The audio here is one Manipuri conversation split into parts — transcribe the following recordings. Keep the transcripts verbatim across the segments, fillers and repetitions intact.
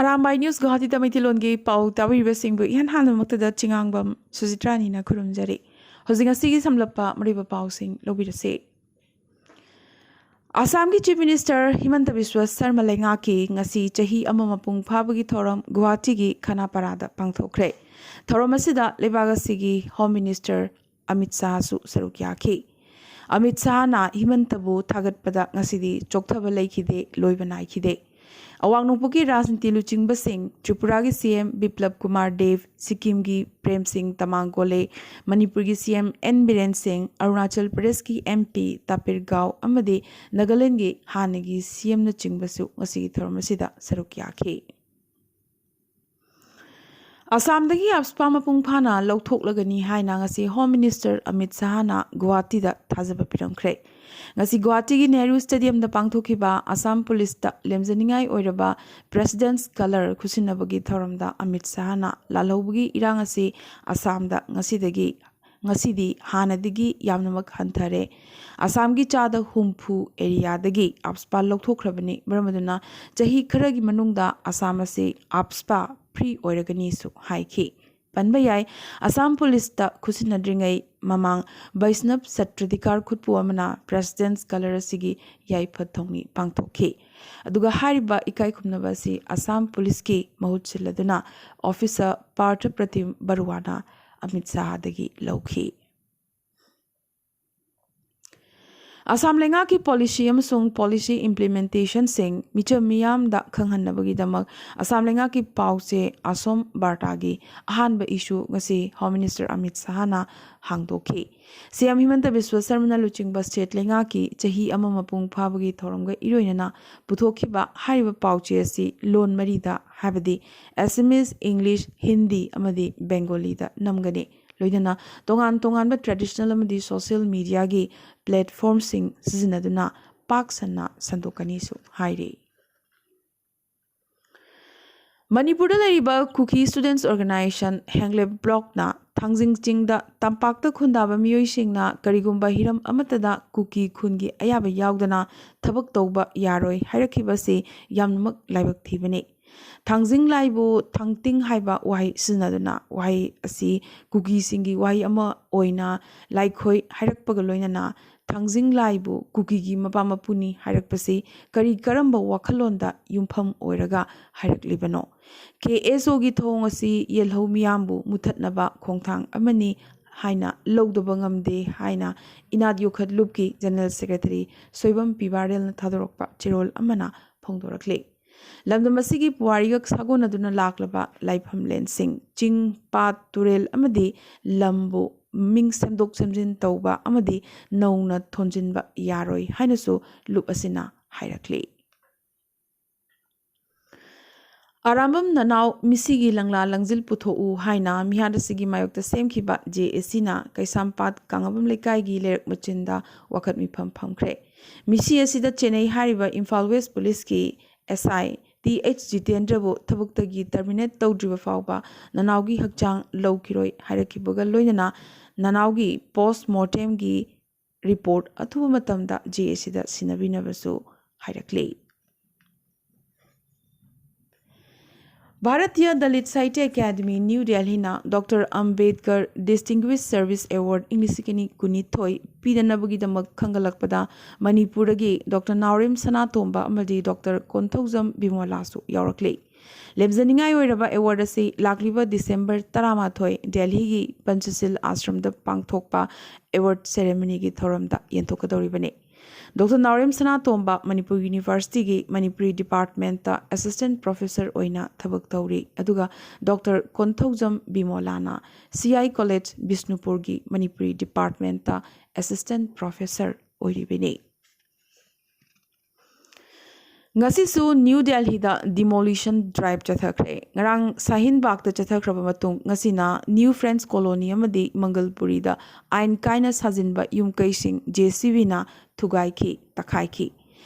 ꯑꯔꯥꯝꯕꯥꯏ ꯅ꯭ꯌꯨꯁ ꯒꯨꯋꯥꯍꯥꯇꯤꯗ ꯃꯩꯇꯩꯂꯣꯟꯒꯤ ꯄꯥꯎ ꯇꯥꯕꯤꯔꯤꯕꯁꯤꯡꯕꯨ ꯏꯍꯥꯟ ꯍꯥꯟꯕꯃꯛꯇꯗ ꯆꯤꯉꯥꯡꯕꯝ ꯁꯨꯖꯤꯇ꯭ꯔꯥꯅꯤꯅ ꯈꯨꯔꯨꯝꯖꯔꯤ꯫ ꯍꯧꯖꯤꯛ ꯉꯁꯤꯒꯤ ꯁꯝꯂꯞꯄ ꯃꯔꯨꯑꯣꯏꯕ ꯄꯥꯎꯁꯤꯡ ꯂꯧꯕꯤꯔꯁꯤ꯫ ꯑꯁꯥꯝꯒꯤ ꯆꯤꯐ ꯃꯤꯅꯤꯁꯇꯔ ꯍꯤꯃꯟꯇ ꯕꯤꯁ꯭ꯋ ꯁꯔꯃ ꯂꯩꯉꯥꯛꯀꯤ ꯉꯁꯤ ꯆꯍꯤ ꯑꯃ ꯃꯄꯨꯡ ꯐꯥꯕꯒꯤ ꯊꯧꯔꯝ ꯒꯨꯋꯥꯍꯥꯇꯤꯒꯤ ꯈꯅꯥꯄꯥꯔꯥꯗ ꯄꯥꯡꯊꯣꯛꯈ꯭ꯔꯦ꯫ ꯊꯧꯔꯝ ꯑꯁꯤꯗ ꯂꯩꯕꯥꯛ ꯑꯁꯤꯒꯤ ꯍꯣꯝ ꯃꯤꯅꯤꯁꯇꯔ ꯑꯃꯤꯠ ꯁꯥꯍꯁꯨ ꯁꯔꯨꯛ ꯌꯥꯈꯤ꯫ ꯑꯃꯤꯠ ꯁꯥꯍꯅ ꯍꯤꯃꯟꯇꯕꯨ ꯊꯥꯒꯠꯄꯗ ꯉꯁꯤꯗꯤ ꯆꯣꯛꯊꯕ ꯂꯩꯈꯤꯗꯦ, ꯂꯣꯏꯕ ꯅꯥꯏꯈꯤꯗꯦ꯫ ꯑꯋꯥꯡ ꯅꯣꯡꯄꯣꯛꯀꯤ ꯔꯥꯖꯅꯤꯇꯤ ꯂꯨꯆꯤꯡꯕꯁꯤꯡ, ꯇ꯭ꯔꯤꯄꯨꯔꯥꯒꯤ ꯁꯤ ꯑꯦꯝ ꯕꯤꯄ꯭ꯂꯕ ꯀꯨꯃꯥꯔ ꯗꯦꯕ, ꯁꯤꯛꯀꯤꯝꯒꯤ ꯄ꯭ꯔꯦꯝ ꯁꯤꯡ ꯇꯃꯥꯡ ꯒꯣꯂꯦ, ꯃꯅꯤꯄꯨꯔꯒꯤ ꯁꯤ ꯑꯦꯝ ꯑꯦꯟ ꯕꯤꯔꯦꯟ ꯁꯤꯡ, ꯑꯔꯨꯅꯥꯆꯜ ꯄ꯭ꯔꯗꯦꯁꯀꯤ ꯑꯦꯝ ꯄꯤ ꯇꯥꯄꯤꯔ ꯒꯥꯎ ꯑꯃꯗꯤ ꯅꯥꯒꯥꯂꯦꯟꯗꯒꯤ ꯍꯥꯟꯅꯒꯤ ꯁꯤ ꯑꯦꯝꯅꯆꯤꯡꯕꯁꯨ ꯉꯁꯤꯒꯤ ꯊꯧꯔꯝ ꯑꯁꯤꯗ ꯁꯔꯨꯛ ꯌꯥꯈꯤ꯫ ꯑꯁꯥꯝꯗꯒꯤ ꯑꯞꯁꯄꯥ ꯃꯄꯨꯡ ꯐꯥꯅ ꯂꯧꯊꯣꯛꯂꯒꯅꯤ ꯍꯥꯏꯅ ꯉꯁꯤ ꯍꯣꯝ ꯃꯤꯅꯤꯁꯇꯔ ꯑꯃꯤꯠ ꯁꯥꯍꯅ ꯒꯨꯋꯥꯍꯥꯇꯤꯗ ꯊꯥꯖꯕ ꯄꯤꯔꯝꯈ꯭ꯔꯦ꯫ ꯉꯁꯤ ꯒꯨꯋꯥꯍꯥꯇꯤꯒꯤ ꯅꯦꯍꯔꯨ ꯁ꯭ꯇꯦꯗꯤꯌꯝꯗ ꯄꯥꯡꯊꯣꯛꯈꯤꯕ ꯑꯁꯥꯝ ꯄꯨꯂꯤꯁꯇ ꯂꯦꯝꯖꯅꯤꯡꯉꯥꯏ ꯑꯣꯏꯔꯕ ꯄ꯭ꯔꯦꯁꯤꯗꯦꯟꯠꯁ ꯀꯂꯔ ꯈꯨꯠꯁꯤꯟꯅꯕꯒꯤ ꯊꯧꯔꯝꯗ ꯑꯃꯤꯠ ꯁꯥꯍꯅ ꯂꯥꯜꯍꯧꯕꯒꯤ ꯏꯔꯥꯡ ꯑꯁꯤ ꯑꯁꯥꯝꯗ ꯉꯁꯤꯗꯒꯤ, ꯉꯁꯤꯗꯤ ꯍꯥꯟꯅꯗꯒꯤ ꯌꯥꯝꯅꯃꯛ ꯍꯟꯊꯔꯦ꯫ ꯑꯁꯥꯝꯒꯤ ꯆꯥꯗ ꯍꯨꯝꯐꯨ ꯑꯦꯔꯤꯌꯥꯗꯒꯤ ꯑꯞꯁꯄꯥ ꯂꯧꯊꯣꯛꯈ꯭ꯔꯕꯅꯤ, ꯃꯔꯝ ꯑꯗꯨꯅ ꯆꯍꯤ ꯈꯔꯒꯤ ꯃꯅꯨꯡꯗ ꯑꯁꯥꯝ ꯑꯁꯤ ꯑꯞꯁꯄꯥ ꯐ꯭ꯔꯤ ꯑꯣꯏꯔꯒꯅꯤꯁꯨ ꯍꯥꯏꯈꯤ꯫ ꯄꯟꯕ ꯌꯥꯏ, ꯑꯁꯥꯝ ꯄꯨꯂꯤꯁꯇ ꯈꯨꯠꯁꯤꯟꯅꯗ꯭ꯔꯤꯉꯩ ꯃꯃꯥꯡ ꯕꯩꯁꯅꯕ ꯁꯠꯇ꯭ꯔꯙꯤꯀꯥꯔ ꯈꯨꯠꯄꯨ ꯑꯃꯅ ꯄ꯭ꯔꯦꯁꯤꯗꯦꯟꯠꯁ ꯀꯂꯔ ꯑꯁꯤꯒꯤ ꯌꯥꯏꯐ ꯊꯧꯅꯤ ꯄꯥꯡꯊꯣꯛꯈꯤ꯫ ꯑꯗꯨꯒ ꯍꯥꯏꯔꯤꯕ ꯏꯀꯥꯏ ꯈꯨꯝꯅꯕ ꯑꯁꯤ ꯑꯁꯥꯝ ꯄꯨꯂꯤꯁꯀꯤ ꯃꯍꯨꯠ ꯁꯤꯜꯂꯗꯨꯅ ꯑꯣꯐꯤꯁꯔ ꯄꯥꯔꯊ ꯄ꯭ꯔꯇꯤꯝ ꯕꯔꯨꯋꯥꯅ ꯑꯃꯤꯠ ꯁꯥꯍꯗꯒꯤ ꯂꯧꯈꯤ꯫ ꯑꯁꯥꯝ ꯂꯩꯉꯥꯛꯀꯤ ꯄꯣꯂꯤꯁꯤ ꯑꯃꯁꯨꯡ ꯄꯣꯂꯤꯁꯤ ꯏꯝꯄ꯭ꯂꯤꯃꯦꯟꯇꯦꯁꯟꯁꯤꯡ ꯃꯤꯆꯝ ꯃꯤꯌꯥꯝꯗ ꯈꯪꯍꯟꯅꯕꯒꯤꯗꯃꯛ ꯑꯁꯥꯝ ꯂꯩꯉꯥꯛꯀꯤ ꯄꯥꯎꯆꯦ ꯑꯁꯣꯝ ꯕꯥꯔꯇꯥꯒꯤ ꯑꯍꯥꯟꯕ ꯏꯁꯨ ꯉꯁꯤ ꯍꯣꯝ ꯃꯤꯅꯤꯁꯇꯔ ꯑꯃꯤꯠ ꯁꯥꯍꯅ ꯍꯥꯡꯗꯣꯛꯈꯤ꯫ ꯁꯤ ꯑꯦꯝ ꯍꯤꯃꯟꯇ ꯕꯤꯁ꯭ꯋ ꯁꯔꯃꯅ ꯂꯨꯆꯤꯡꯕ ꯁ꯭ꯇꯦꯠ ꯂꯩꯉꯥꯛꯀꯤ ꯆꯍꯤ ꯑꯃ ꯃꯄꯨꯡ ꯐꯥꯕꯒꯤ ꯊꯧꯔꯝꯒ ꯏꯔꯣꯏꯅꯅ ꯄꯨꯊꯣꯛꯈꯤꯕ ꯍꯥꯏꯔꯤꯕ ꯄꯥꯎꯆꯦ ꯑꯁꯤ ꯂꯣꯟ ꯃꯔꯤꯗ, ꯍꯥꯏꯕꯗꯤ ꯑꯦꯁꯥꯃꯤꯁ, ꯏꯪꯂꯤꯁ, ꯍꯤꯟꯗꯤ ꯑꯃꯗꯤ ꯕꯦꯡꯒꯣꯂꯤꯗ ꯅꯝꯒꯅꯤ꯫ ꯂꯣꯏꯅꯅ ꯇꯣꯉꯥꯟ ꯇꯣꯉꯥꯟꯕ ꯇ꯭ꯔꯦꯗꯤꯁꯅꯦꯜ ꯑꯃꯗꯤ ꯁꯣꯁꯤꯌꯦꯜ ꯃꯤꯗꯤꯌꯥꯒꯤ ꯄ꯭ꯂꯦꯠꯐꯣꯔꯝꯁꯤꯡ ꯁꯤꯖꯤꯟꯅꯗꯨꯅ ꯄꯥꯛ ꯁꯟꯅ ꯁꯟꯗꯣꯛꯀꯅꯤꯁꯨ ꯍꯥꯏꯔꯤ꯫ ꯃꯅꯤꯄꯨꯔꯗ ꯂꯩꯔꯤꯕ ꯀꯨꯀꯤ ꯁ꯭ꯇꯨꯗꯦꯟꯠꯁ ꯑꯣꯔꯒꯅꯥꯏꯖꯦꯁꯟ ꯍꯦꯡꯂꯦꯞ ꯕ꯭ꯂꯣꯛꯅ ꯊꯥꯡꯖꯤꯡ ꯆꯤꯡꯗ ꯇꯝꯄꯥꯛꯇ ꯈꯨꯟꯗꯥꯕ ꯃꯤꯑꯣꯏꯁꯤꯡꯅ ꯀꯔꯤꯒꯨꯝꯕ ꯍꯤꯔꯝ ꯑꯃꯠꯇꯗ ꯀꯨꯀꯤ ꯈꯨꯟꯒꯤ ꯑꯌꯥꯕ ꯌꯥꯎꯗꯅ ꯊꯕꯛ ꯇꯧꯕ ꯌꯥꯔꯣꯏ ꯍꯥꯏꯔꯛꯈꯤꯕ ꯑꯁꯤ ꯌꯥꯝꯅꯃꯛ ꯂꯥꯏꯕꯛ ꯊꯤꯕꯅꯤ꯫ ꯊꯥꯡꯖꯤꯡ ꯂꯥꯏꯕꯨ ꯊꯥꯡꯇꯤꯡ ꯍꯥꯏꯕ ꯋꯥꯍꯩ ꯁꯤꯖꯤꯟꯅꯗꯨꯅ, ꯋꯥꯍꯩ ꯑꯁꯤ ꯀꯨꯀꯤꯁꯤꯡꯒꯤ ꯋꯥꯍꯩ ꯑꯃ ꯑꯣꯏꯅ ꯂꯥꯏꯈꯣꯏ ꯍꯥꯏꯔꯛꯄꯒ ꯂꯣꯏꯅꯅ ꯊꯥꯡꯖꯤꯡ ꯂꯥꯏꯕꯨ ꯀꯨꯀꯤꯒꯤ ꯃꯄꯥ ꯃꯄꯨꯅꯤ ꯍꯥꯏꯔꯛꯄꯁꯤ ꯀꯔꯤ ꯀꯔꯝꯕ ꯋꯥꯈꯜꯂꯣꯟꯗ ꯌꯨꯝꯐꯝ ꯑꯣꯏꯔꯒ ꯍꯥꯏꯔꯛꯂꯤꯕꯅꯣ? ꯀꯦ ꯑꯦꯁ ꯑꯣꯒꯤ ꯊꯧꯑꯣꯡ ꯑꯁꯤ ꯌꯦꯜꯍꯧ ꯃꯤꯌꯥꯝꯕꯨ ꯃꯨꯊꯠꯅꯕ ꯈꯣꯡꯊꯥꯡ ꯑꯃꯅꯤ ꯍꯥꯏꯅ ꯂꯧꯗꯕ ꯉꯝꯗꯦ ꯍꯥꯏꯅ ꯏꯅꯥꯠ ꯌꯣꯛꯈꯠ ꯂꯨꯞꯀꯤ ꯖꯦꯅꯔꯦꯜ ꯁꯦꯀ꯭ꯔꯦꯇꯔꯤ ꯁꯣꯏꯕꯝ ꯄꯤꯕꯥꯔꯦꯜꯅ ꯊꯥꯗꯣꯔꯛꯄ ꯆꯦꯔꯣꯜ ꯑꯃꯅ ꯐꯣꯡꯗꯣꯔꯛꯂꯤ꯫ ꯂꯝꯗꯝ ꯑꯁꯤꯒꯤ ꯄꯨꯋꯥꯔꯤꯒ ꯁꯥꯒꯣꯟꯅꯗꯨꯅ ꯂꯥꯛꯂꯕ ꯂꯥꯏꯐꯝꯂꯦꯟꯁꯤꯡ, ꯆꯤꯡ, ꯄꯥꯠ, ꯇꯨꯔꯦꯜ ꯑꯃꯗꯤ ꯂꯝꯕꯨ ꯃꯤꯡ ꯁꯦꯝꯗꯣꯛ ꯁꯦꯝꯖꯤꯟ ꯇꯧꯕ ꯑꯃꯗꯤ ꯅꯧꯅ ꯊꯣꯟꯖꯤꯟꯕ ꯌꯥꯔꯣꯏ ꯍꯥꯏꯅꯁꯨ ꯂꯨꯞ ꯑꯁꯤꯅ ꯍꯥꯏꯔꯛꯂꯤ꯫ ꯑꯔꯥꯝꯕꯝ ꯅꯅꯥꯎ ꯃꯤꯁꯤꯒꯤ ꯂꯪꯂꯥ ꯂꯪꯖꯤꯜ ꯄꯨꯊꯣꯛꯎ ꯍꯥꯏꯅ ꯃꯤꯍꯥꯠ ꯑꯁꯤꯒꯤ ꯃꯥꯌꯣꯛꯇ ꯁꯦꯝꯈꯤꯕ ꯖꯦ ꯑꯦ ꯁꯤꯅ ꯀꯩꯁꯥꯝꯄꯥꯠ ꯀꯥꯡꯉꯕꯝ ꯂꯩꯀꯥꯏꯒꯤ ꯂꯩꯔꯛ ꯃꯆꯤꯟꯗ ꯋꯥꯀꯠ ꯃꯤꯐꯝ ꯐꯝꯈ꯭ꯔꯦ꯫ ꯃꯤꯁꯤ ꯑꯁꯤꯗ ꯆꯦꯟꯅꯩ ꯍꯥꯏꯔꯤꯕ ꯏꯝꯐꯥꯜ ꯋꯦꯁ ꯄꯨꯂꯤꯁꯀꯤ ꯑꯦꯁ ꯑꯥꯏ ꯇꯤ ꯑꯩꯆ ꯖꯤꯇꯦꯟꯗ꯭ꯔꯕꯨ ꯊꯕꯛꯇꯒꯤ ꯇꯔꯃꯤꯅꯦꯠ ꯇꯧꯗ꯭ꯔꯤꯕ ꯐꯥꯎꯕ ꯅꯅꯥꯎꯒꯤ ꯍꯛꯆꯥꯡ ꯂꯧꯈꯤꯔꯣꯏ ꯍꯥꯏꯔꯛꯈꯤꯕꯒ ꯂꯣꯏꯅꯅ ꯅꯅꯥꯎꯒꯤ ꯄꯣꯁ ꯃꯣꯔꯇꯦꯝꯒꯤ ꯔꯤꯄꯣꯔꯠ ꯑꯊꯨꯕ ꯃꯇꯝꯗ ꯖꯦ ꯑꯦ ꯁꯤꯗ ꯁꯤꯟꯅꯕꯤꯅꯕꯁꯨ ꯍꯥꯏꯔꯛꯂꯤ꯫ ꯚꯥꯔꯇꯤꯌ ꯗꯂꯤꯠ ꯁꯥꯍꯤꯇ꯭ꯌ ꯑꯦꯀꯥꯗꯃꯤ, ꯅ꯭ꯌꯨ ꯗꯦꯜꯍꯤꯅ doctor Ambedkar distinguished service award ꯏꯪ ꯂꯤꯁꯤꯡ ꯑꯅꯤ ꯀꯨꯟꯅꯤꯊꯣꯏ ꯄꯤꯗꯅꯕꯒꯤꯗꯃꯛ ꯈꯟꯒꯠꯂꯛꯄꯗ ꯃꯅꯤꯄꯨꯔꯗꯒꯤ ꯗꯣꯛꯇꯔ ꯅꯥꯎꯔꯦꯝ ꯁꯅꯥꯇꯣꯝꯕ ꯑꯃꯗꯤ ꯗꯣꯛꯇꯔ ꯀꯣꯟꯊꯧꯖꯝ ꯕꯤꯃꯣꯂꯥꯁꯨ ꯌꯥꯎꯔꯛꯂꯤ꯫ ꯂꯦꯝꯖꯅꯤꯡꯉꯥꯏ ꯑꯣꯏꯔꯕ ꯑꯦꯋꯥꯔꯗ ꯑꯁꯤ ꯂꯥꯛꯂꯤꯕ ꯗꯤꯁꯦꯝꯕꯔ ꯇꯔꯥꯃꯥꯊꯣꯏ ꯗꯦꯜꯍꯤꯒꯤ ꯄꯟꯆꯁꯤꯜ ꯑꯥꯁ꯭ꯔꯝꯗ ꯄꯥꯡꯊꯣꯛꯄ ꯑꯦꯋꯥꯔꯗ ꯁꯦꯔꯦꯃꯅꯤꯒꯤ ꯊꯧꯔꯝꯗ ꯌꯦꯟꯊꯣꯛꯀꯗꯧꯔꯤꯕꯅꯤ꯫ ꯗꯣꯛꯇꯔ ꯅꯥꯎꯔꯦꯝ ꯁꯅꯥꯇꯣꯝꯕ ꯃꯅꯤꯄꯨꯔ ꯌꯨꯅꯤꯚꯔꯁꯤꯇꯤꯒꯤ ꯃꯅꯤꯄꯨꯔꯤ ꯗꯤꯄꯥꯔꯠꯃꯦꯟꯇ ꯑꯦꯁꯤꯁꯇꯦꯟꯠ ꯄ꯭ꯔꯣꯐꯦꯁꯔ ꯑꯣꯏꯅ ꯊꯕꯛ ꯇꯧꯔꯤ, ꯑꯗꯨꯒ ꯗꯣꯛꯇꯔ ꯀꯣꯟꯊꯧꯖꯝ ꯕꯤꯃꯣꯂꯥꯅ ꯁꯤ ꯑꯥꯏ ꯀꯣꯂꯦꯖ ꯕꯤꯁꯅꯨꯄꯨꯔꯒꯤ ꯃꯅꯤꯄꯨꯔꯤ ꯗꯤꯄꯥꯔꯠꯃꯦꯟꯇ ꯑꯦꯁꯤꯁꯇꯦꯟꯠ ꯄ꯭ꯔꯣꯐꯦꯁꯔ ꯑꯣꯏꯔꯤꯕꯅꯤ꯫ ꯉꯁꯤꯁꯨ ꯅ꯭ꯌꯨ ꯗꯦꯜꯍꯤꯗ ꯗꯤꯃꯣꯂꯤꯁꯟ ꯗ꯭ꯔꯥꯏꯚ ꯆꯠꯊꯈ꯭ꯔꯦ꯫ ꯉꯔꯥꯡ ꯁꯥꯍꯤꯟ ꯕꯥꯒꯇ ꯆꯠꯊꯈ꯭ꯔꯕ ꯃꯇꯨꯡ, ꯉꯁꯤꯅ ꯅ꯭ꯌꯨ ꯐ꯭ꯔꯦꯟꯁ ꯀꯣꯂꯣꯅꯤ ꯑꯃꯗꯤ ꯃꯪꯒꯜꯄꯨꯔꯤꯗ ꯑꯥꯏꯟ ꯀꯥꯏꯅ ꯁꯥꯖꯤꯟꯕ ꯌꯨꯝ ꯀꯩꯁꯤꯡ ꯖꯦ ꯁꯤ ꯕꯤꯅ ꯊꯨꯒꯥꯏꯈꯤ, ꯇꯛꯈꯥꯏꯈꯤ꯫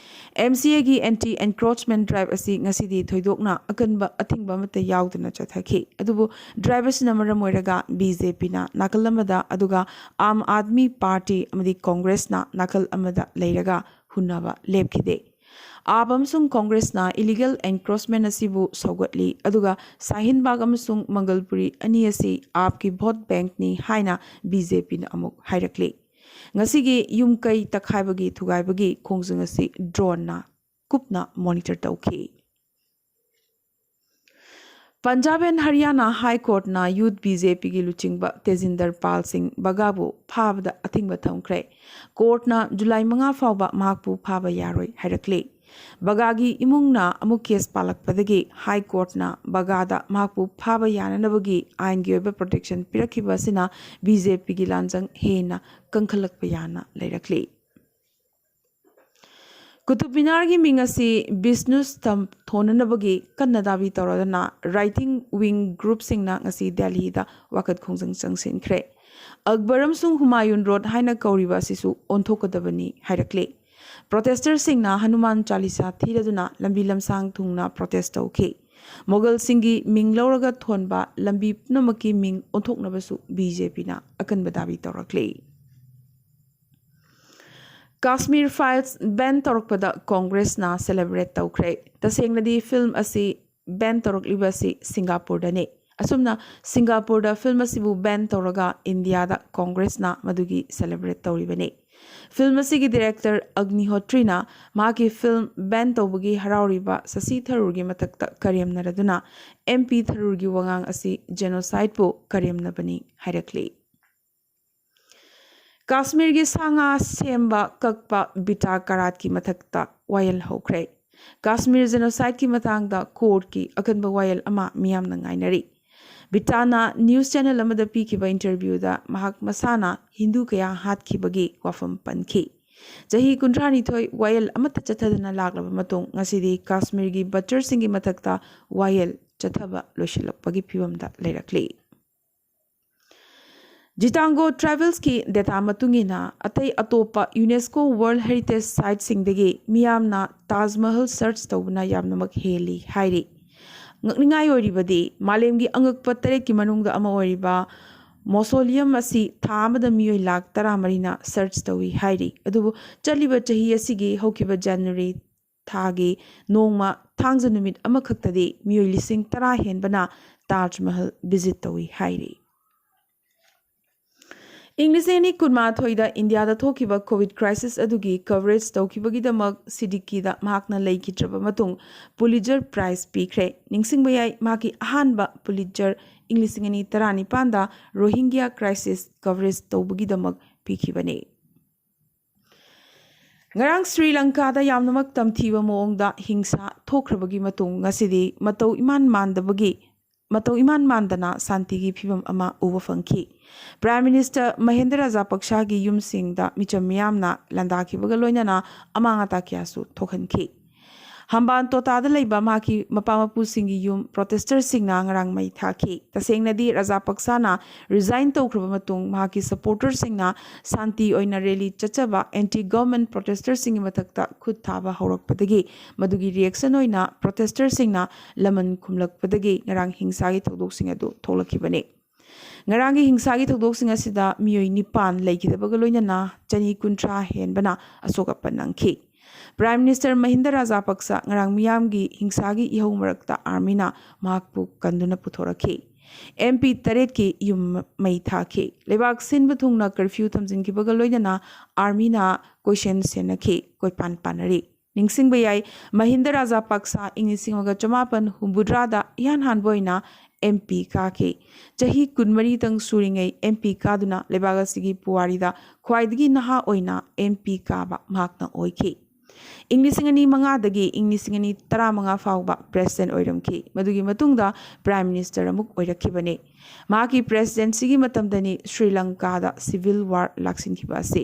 ꯑꯦꯝ ꯁꯤ ꯑꯦꯒꯤ ꯑꯦꯟꯇꯤ ꯑꯦꯟꯀ꯭ꯔꯣꯆꯃꯦꯟ ꯗ꯭ꯔꯥꯏꯚ ꯑꯁꯤ ꯉꯁꯤꯗꯤ ꯊꯣꯏꯗꯣꯛꯅ ꯑꯀꯟꯕ ꯑꯊꯤꯡꯕ ꯑꯃꯠꯇ ꯌꯥꯎꯗꯅ ꯆꯠꯊꯈꯤ꯫ ꯑꯗꯨꯕꯨ ꯗ꯭ꯔꯥꯏꯚ ꯑꯁꯤꯅ ꯃꯔꯝ ꯑꯣꯏꯔꯒ ꯕꯤ ꯖꯦ ꯄꯤꯅ ꯅꯥꯀꯜ ꯑꯃꯗ, ꯑꯗꯨꯒ ꯑꯥꯝ ꯑꯥꯗꯃꯤ ꯄꯥꯔꯇꯤ ꯑꯃꯗꯤ ꯀꯣꯡꯒ꯭ꯔꯦꯁꯅ ꯅꯥꯀꯜ ꯑꯃꯗ ꯂꯩꯔꯒ ꯍꯨꯟꯅꯕ ꯂꯦꯞꯈꯤꯗꯦ꯫ ꯑꯥꯞ ꯑꯃꯁꯨꯡ ꯀꯣꯡꯒ꯭ꯔꯦꯁꯅ ꯏꯂꯤꯒꯦꯜ ꯑꯦꯟꯀ꯭ꯔꯣꯆꯃꯦꯟ ꯑꯁꯤꯕꯨ ꯁꯧꯒꯠꯂꯤ, ꯑꯗꯨꯒ ꯁꯥꯍꯤꯟ ꯕꯥꯒ ꯑꯃꯁꯨꯡ ꯃꯪꯒꯜꯄꯨꯔꯤ ꯑꯅꯤ ꯑꯁꯤ ꯑꯥꯞꯀꯤ ꯚꯣꯠ ꯕꯦꯡꯛꯅꯤ ꯍꯥꯏꯅ ꯕꯤ ꯖꯦ ꯄꯤꯅ ꯑꯃꯨꯛ ꯍꯥꯏꯔꯛꯂꯤ꯫ ꯉꯁꯤꯒꯤ ꯌꯨꯝ ꯀꯩ ꯇꯛꯈꯥꯏꯕꯒꯤ ꯊꯨꯒꯥꯏꯕꯒꯤ ꯈꯣꯡꯖꯪ ꯑꯁꯤ ꯗ꯭ꯔꯣꯟꯅ ꯀꯨꯞꯅ ꯃꯣꯅꯤꯇꯔ ꯇꯧꯈꯤ꯫ ꯄꯟꯖꯥꯕ ꯑꯦꯟ ꯍꯔꯤꯌꯥꯅꯥ ꯍꯥꯏ ꯀꯣꯔꯠꯅ ꯌꯨꯠ ꯕꯤ ꯖꯦ ꯄꯤꯒꯤ ꯂꯨꯆꯤꯡꯕ ꯇꯦꯖꯤꯟꯗꯔ ꯄꯥꯜ ꯁꯤꯡ ꯕꯒꯥꯕꯨ ꯐꯥꯕꯗ ꯑꯊꯤꯡꯕ ꯊꯝꯈ꯭ꯔꯦ꯫ ꯀꯣꯔꯠꯅ ꯖꯨꯂꯥꯏ ꯃꯉꯥ ꯐꯥꯎꯕ ꯃꯍꯥꯛꯄꯨ ꯐꯥꯕ ꯌꯥꯔꯣꯏ ꯍꯥꯏꯔꯛꯂꯤ꯫ ꯕꯒꯥꯒꯤ ꯏꯃꯨꯡꯅ ꯑꯃꯨꯛ ꯀꯦꯁ ꯄꯥꯜꯂꯛꯄꯗꯒꯤ ꯍꯥꯏ ꯀꯣꯔꯠꯅ ꯕꯒꯥꯗ ꯃꯍꯥꯛꯄꯨ ꯐꯥꯕ ꯌꯥꯅꯅꯕꯒꯤ ꯑꯥꯏꯟꯒꯤ ꯑꯣꯏꯕ ꯄ꯭ꯔꯣꯇꯦꯛꯁꯟ ꯄꯤꯔꯛꯈꯤꯕ ꯑꯁꯤꯅ ꯕꯤ ꯖꯦ ꯄꯤꯒꯤ ꯂꯥꯟꯖꯪ ꯍꯦꯟꯅ ꯀꯟꯈꯠꯂꯛꯄ ꯌꯥꯅ ꯂꯩꯔꯛꯂꯤ꯫ ꯀꯨꯇꯨꯕ ꯃꯤꯅꯥꯔꯒꯤ ꯃꯤꯡ ꯑꯁꯤ ꯕꯤꯁꯅꯨ ꯁ꯭ꯇꯝꯞ ꯊꯣꯟꯅꯅꯕꯒꯤ ꯀꯟꯅ ꯗꯥꯕꯤ ꯇꯧꯔꯗꯨꯅ ꯔꯥꯏꯠ ꯋꯤꯡ ꯒ꯭ꯔꯨꯞꯁꯤꯡꯅ ꯉꯁꯤ ꯗꯦꯜꯍꯤꯗ ꯋꯥꯀꯠ ꯈꯣꯡꯖꯪ ꯆꯪꯁꯤꯟꯈ꯭ꯔꯦ꯫ ꯑꯛꯕꯔ ꯑꯃꯁꯨꯡ ꯍꯨꯃꯥꯌꯨꯟ ꯔꯣꯗ ꯍꯥꯏꯅ ꯀꯧꯔꯤꯕ ꯑꯁꯤꯁꯨ ꯑꯣꯟꯊꯣꯛꯀꯗꯕꯅꯤ ꯍꯥꯏꯔꯛꯂꯤ꯫ ꯄ꯭ꯔꯣꯇꯦꯁꯇꯔꯁꯤꯡꯅ ꯍꯅꯨꯃꯥꯟ ꯆꯥꯂꯤꯁꯥ ꯊꯤꯔꯗꯨꯅ ꯂꯝꯕꯤ ꯂꯝꯁꯥꯡ ꯊꯨꯡꯅ ꯄ꯭ꯔꯣꯇꯦꯁ ꯇꯧꯈꯤ꯫ ꯃꯣꯒꯜꯁꯤꯡꯒꯤ ꯃꯤꯡ ꯂꯧꯔꯒ ꯊꯣꯟꯕ ꯂꯝꯕꯤ ꯄꯨꯝꯅꯃꯛꯀꯤ ꯃꯤꯡ ꯑꯣꯟꯊꯣꯛꯅꯕꯁꯨ ꯕꯤ ꯖꯦ ꯄꯤꯅ ꯑꯀꯟꯕ ꯗꯥꯕꯤ ꯇꯧꯔꯛꯂꯤ꯫ ꯀꯥꯁꯃꯤꯔ ꯐꯥꯏꯜꯁ ꯕꯦꯟ ꯇꯧꯔꯛꯄꯗ ꯀꯣꯡꯒ꯭ꯔꯦꯁꯅ ꯁꯦꯂꯦꯕ꯭ꯔꯦꯠ ꯇꯧꯈ꯭ꯔꯦ꯫ ꯇꯁꯦꯡꯅꯗꯤ ꯐꯤꯜꯝ ꯑꯁꯤ ꯕꯦꯟ ꯇꯧꯔꯛꯂꯤꯕ ꯑꯁꯤ ꯁꯤꯡꯒꯥꯄꯨꯔꯗꯅꯤ꯫ ꯑꯁꯨꯝꯅ ꯁꯤꯡꯒꯥꯄꯨꯔꯗ ꯐꯤꯜꯝ ꯑꯁꯤꯕꯨ ꯕꯦꯟ ꯇꯧꯔꯒ ꯏꯟꯗꯤꯌꯥꯗ ꯀꯣꯡꯒ꯭ꯔꯦꯁꯅ ꯃꯗꯨꯒꯤ ꯁꯦꯂꯦꯕ꯭ꯔꯦꯠ ꯇꯧꯔꯤꯕꯅꯤ꯫ ꯐꯤꯜꯝ ꯑꯁꯤꯒꯤ ꯗꯤꯔꯦꯛꯇꯔ ꯑꯒꯅꯤꯍꯣꯇ꯭ꯔꯤꯅ ꯃꯍꯥꯛꯀꯤ ꯐꯤꯜꯝ ꯕꯦꯟ ꯇꯧꯕꯒꯤ ꯍꯔꯥꯎꯔꯤꯕ ꯁꯁꯤ ꯊꯔꯨꯔꯒꯤ ꯃꯊꯛꯇ ꯀꯔꯦꯝꯅꯔꯗꯨꯅ ꯑꯦꯝ ꯄꯤ ꯊꯔꯨꯔꯒꯤ ꯋꯥꯉꯥꯡ ꯑꯁꯤ ꯖꯦꯅꯣꯁꯥꯏꯗꯄꯨ ꯀꯔꯦꯝꯅꯕꯅꯤ ꯍꯥꯏꯔꯛꯂꯤ꯫ ꯀꯥꯁꯃꯤꯔꯒꯤ ꯁꯥ ꯉꯥ ꯁꯦꯝꯕ, ꯀꯛꯄ, ꯕꯤꯇꯥ ꯀꯥꯔꯥꯠꯀꯤ ꯃꯊꯛꯇ ꯋꯥꯌꯦꯜ ꯍꯧꯈ꯭ꯔꯦ꯫ ꯀꯥꯁꯃꯤꯔ ꯖꯦꯅꯣꯁꯥꯏꯗꯀꯤ ꯃꯇꯥꯡꯗ ꯀꯣꯔꯠꯀꯤ ꯑꯀꯟꯕ ꯋꯥꯌꯦꯜ ꯑꯃ ꯃꯤꯌꯥꯝꯅ ꯉꯥꯏꯅꯔꯤ꯫ ꯕꯤꯇꯥꯅ ꯅ꯭ꯌꯨꯁ ꯆꯦꯅꯦꯜ ꯑꯃꯗ ꯄꯤꯈꯤꯕ ꯏꯟꯇꯔꯚ꯭ꯌꯨꯗ ꯃꯍꯥꯛ ꯃꯁꯥꯅ ꯍꯤꯟꯗꯨ ꯀꯌꯥ ꯍꯥꯠꯈꯤꯕꯒꯤ ꯋꯥꯐꯝ ꯄꯟꯈꯤ꯫ ꯆꯍꯤ ꯀꯨꯟꯊ꯭ꯔꯥꯅꯤꯊꯣꯏ ꯋꯥꯌꯦꯜ ꯑꯃꯠꯇ ꯆꯠꯊꯗꯅ ꯂꯥꯛꯂꯕ ꯃꯇꯨꯡ, ꯉꯁꯤꯗꯤ ꯀꯥꯁꯃꯤꯔꯒꯤ ꯕꯆꯔꯁꯤꯡꯒꯤ ꯃꯊꯛꯇ ꯋꯥꯌꯦꯜ ꯆꯠꯊꯕ ꯂꯣꯏꯁꯤꯜꯂꯛꯄꯒꯤ ꯐꯤꯕꯝꯗ ꯂꯩꯔꯛꯂꯤ꯫ Zitango Travelsꯀꯤ data ꯃꯇꯨꯡ ꯏꯟꯅ, ꯑꯇꯩ ꯑꯇꯣꯞꯄ UNESCO World Heritage Siteꯁꯤꯡꯗꯒꯤ ꯃꯤꯌꯥꯝꯅ ꯇꯥꯖ ꯃꯍꯜ search ꯇꯧꯕꯅ ꯌꯥꯝꯅꯃꯛ ꯍꯦꯜꯂꯤ ꯍꯥꯏꯔꯤ꯫ ꯉꯛꯅꯤꯡꯉꯥꯏ ꯑꯣꯏꯔꯤꯕꯗꯤ, ꯃꯥꯂꯦꯝꯒꯤ ꯑꯉꯛꯄ ꯇꯔꯦꯠꯀꯤ ꯃꯅꯨꯡꯗ ꯑꯃ ꯑꯣꯏꯔꯤꯕ mausoleum ꯑꯁꯤ ꯊꯥ ꯑꯃꯗ ꯃꯤꯑꯣꯏ ꯂꯥꯈ ꯇꯔꯥꯃꯔꯤꯅ search ꯇꯧꯏ ꯍꯥꯏꯔꯤ꯫ ꯑꯗꯨꯕꯨ ꯆꯠꯂꯤꯕ ꯆꯍꯤ ꯑꯁꯤꯒꯤ ꯍꯧꯈꯤꯕ January ꯊꯥꯒꯤ ꯅꯣꯡꯃ ꯊꯥꯡꯖ ꯅꯨꯃꯤꯠ ꯑꯃꯈꯛꯇꯗꯤ ꯃꯤꯑꯣꯏ ꯂꯤꯁꯤꯡ ꯇꯔꯥ ꯍꯦꯟꯕꯅ ꯇꯥꯖ ꯃꯍꯜ visit ꯇꯧꯏ ꯍꯥꯏꯔꯤ꯫ ꯏꯪ ꯂꯤꯁꯤꯡ ꯑꯅꯤ ꯀꯨꯟꯃꯥꯊꯣꯏꯗ ꯏꯟꯗꯤꯌꯥꯗ ꯊꯣꯛꯈꯤꯕ COVID crisis ꯑꯗꯨꯒꯤ coverage ꯇꯧꯈꯤꯕꯒꯤꯗꯃꯛ ꯁꯤꯗꯤꯀꯤꯗ ꯃꯍꯥꯛꯅ ꯂꯩꯈꯤꯗ꯭ꯔꯕ ꯃꯇꯨꯡ Pulitzer Prize ꯄꯤꯈ꯭ꯔꯦ꯫ ꯅꯤꯡꯁꯤꯡꯕ ꯌꯥꯏ, ꯃꯍꯥꯛꯀꯤ ꯑꯍꯥꯟꯕ Pulitzer ꯏꯪ ꯂꯤꯁꯤꯡ ꯑꯅꯤ ꯇꯔꯥꯅꯤꯄꯥꯟꯗ Rohingya crisis coverage ꯇꯧꯕꯒꯤꯗꯃꯛ ꯄꯤꯈꯤꯕꯅꯤ꯫ ꯉꯔꯥꯡ ꯁ꯭ꯔꯤ ꯂꯪꯀꯥꯗ ꯌꯥꯝꯅꯃꯛ ꯇꯝꯊꯤꯕ ꯃꯑꯣꯡꯗ ꯍꯤꯡꯁꯥ ꯊꯣꯛꯈ꯭ꯔꯕꯒꯤ ꯃꯇꯨꯡ ꯉꯁꯤꯗꯤ ꯃꯇꯧ ꯏꯃꯥꯟ ꯃꯥꯟꯗꯕꯒꯤ, ꯃꯇꯧ ꯏꯃꯥꯟ ꯃꯥꯟꯗꯅ ꯁꯥꯟꯇꯤꯒꯤ ꯐꯤꯕꯝ ꯑꯃ ꯎꯕ ꯐꯪꯈꯤ꯫ Prime Minister ꯃꯍꯤꯟꯗ ꯔꯥꯖꯥꯄꯛꯁꯥꯒꯤ ꯌꯨꯝꯁꯤꯡꯗ ꯃꯤꯆꯝ ꯃꯤꯌꯥꯝꯅ ꯂꯥꯟꯗꯥꯈꯤꯕꯒ ꯂꯣꯏꯅꯅ ꯑꯃꯥꯡ ꯑꯇꯥ ꯀꯌꯥꯁꯨ ꯊꯣꯛꯍꯟꯈꯤ꯫ ꯍꯝꯕꯥꯟꯇꯣꯇꯥꯗ ꯂꯩꯕ ꯃꯍꯥꯛꯀꯤ ꯃꯄꯥ ꯃꯄꯨꯁꯤꯡꯒꯤ ꯌꯨꯝ protesterꯁꯤꯡꯅ ꯉꯔꯥꯡ ꯃꯩ ꯊꯥꯈꯤ꯫ ꯇꯁꯦꯡꯅꯗꯤ ꯔꯥꯖꯥꯄꯛꯁꯥꯅ resign ꯇꯧꯈ꯭ꯔꯕ ꯃꯇꯨꯡ ꯃꯍꯥꯛꯀꯤ supporterꯁꯤꯡꯅ ꯁꯥꯟꯇꯤ ꯑꯣꯏꯅ rally ꯆꯠꯆꯕ anti government protesterꯁꯤꯡꯒꯤ ꯃꯊꯛꯇ ꯈꯨꯠ ꯊꯥꯕ ꯍꯧꯔꯛꯄꯗꯒꯤ, ꯃꯗꯨꯒꯤ reaction ꯑꯣꯏꯅ protesterꯁꯤꯡꯅ ꯂꯃꯟ ꯈꯨꯝꯂꯛꯄꯗꯒꯤ ꯉꯔꯥꯡ ꯍꯤꯡꯁꯥꯒꯤ ꯊꯧꯗꯣꯛꯁꯤꯡ ꯑꯗꯨ ꯊꯣꯛꯂꯛꯈꯤꯕꯅꯤ꯫ ꯉꯔꯥꯡꯒꯤ ꯍꯤꯡꯁꯥꯒꯤ ꯊꯧꯗꯣꯛꯁꯤꯡ ꯑꯁꯤꯗ ꯃꯤꯑꯣꯏ ꯅꯤꯄꯥꯟ ꯂꯩꯈꯤꯗꯕꯒ ꯂꯣꯏꯅꯅ ꯆꯅꯤ ꯀꯨꯟꯊ꯭ꯔꯥ ꯍꯦꯟꯕꯅ ꯑꯁꯣꯛ ꯑꯄꯟ ꯅꯪꯈꯤ꯫ Prime Minister ꯃꯍꯤꯟꯗ ꯔꯥꯖꯥꯄꯛꯁ ꯉꯔꯥꯡ ꯃꯤꯌꯥꯝꯒꯤ ꯍꯤꯡꯁꯥꯒꯤ ꯏꯍꯧ ꯃꯔꯛꯇ armyꯅ ꯃꯍꯥꯛꯄꯨ ꯀꯟꯗꯨꯅ ꯄꯨꯊꯣꯔꯛꯈꯤ꯫ MP ꯇꯔꯦꯠꯀꯤ ꯌꯨꯝ ꯃꯩ ꯊꯥꯈꯤ꯫ ꯂꯩꯕꯥꯛ ꯁꯤꯟꯕ ꯊꯨꯡꯅ curfew ꯊꯝꯖꯤꯟꯈꯤꯕꯒ ꯂꯣꯏꯅꯅ armyꯅ ꯀꯣꯏꯁꯦꯟ ꯁꯦꯟꯅꯈꯤ, ꯀꯣꯏꯄꯥꯟ ꯄꯥꯟꯅꯔꯤ꯫ ꯅꯤꯡꯁꯤꯡꯕ ꯌꯥꯏ, ꯃꯍꯤꯟꯗ ꯔꯥꯖꯥꯄꯛꯁ ꯏꯪ ꯂꯤꯁꯤꯡ ꯑꯃꯒ ꯆꯃꯥꯄꯟ ꯍꯨꯝꯐꯨꯇꯔꯥꯗ ꯏꯍꯥꯟ ꯍꯥꯟꯕ ꯑꯣꯏꯅ MP ꯀꯥꯈꯤ꯫ ꯆꯍꯤ ꯀꯨꯟꯃꯔꯤꯇꯪ ꯁꯨꯔꯤꯉꯩ MP ꯀꯥꯗꯨꯅ ꯂꯩꯕꯥꯛ ꯑꯁꯤꯒꯤ ꯄꯨꯋꯥꯔꯤꯗ ꯈ꯭ꯋꯥꯏꯗꯒꯤ ꯅꯍꯥ ꯑꯣꯏꯅ MP ꯀꯥꯕ ꯃꯍꯥꯛꯅ ꯑꯣꯏꯈꯤ꯫ ꯏꯪ ꯂꯤꯁꯤꯡ ꯑꯅꯤ ꯃꯉꯥꯗꯒꯤ ꯏꯪ ꯂꯤꯁꯤꯡ ꯑꯅꯤ ꯇꯔꯥꯃꯉꯥ ꯐꯥꯎꯕ president ꯑꯣꯏꯔꯝꯈꯤ꯫ ꯃꯗꯨꯒꯤ ꯃꯇꯨꯡꯗ Prime Minister ꯑꯃꯨꯛ ꯑꯣꯏꯔꯛꯈꯤꯕꯅꯤ꯫ ꯃꯍꯥꯛꯀꯤ presidencyꯒꯤ ꯃꯇꯝꯗꯅꯤ ꯁ꯭ꯔꯤ ꯂꯪꯀꯥꯗ civil war ꯂꯥꯛꯁꯤꯟꯈꯤꯕ ꯑꯁꯤ꯫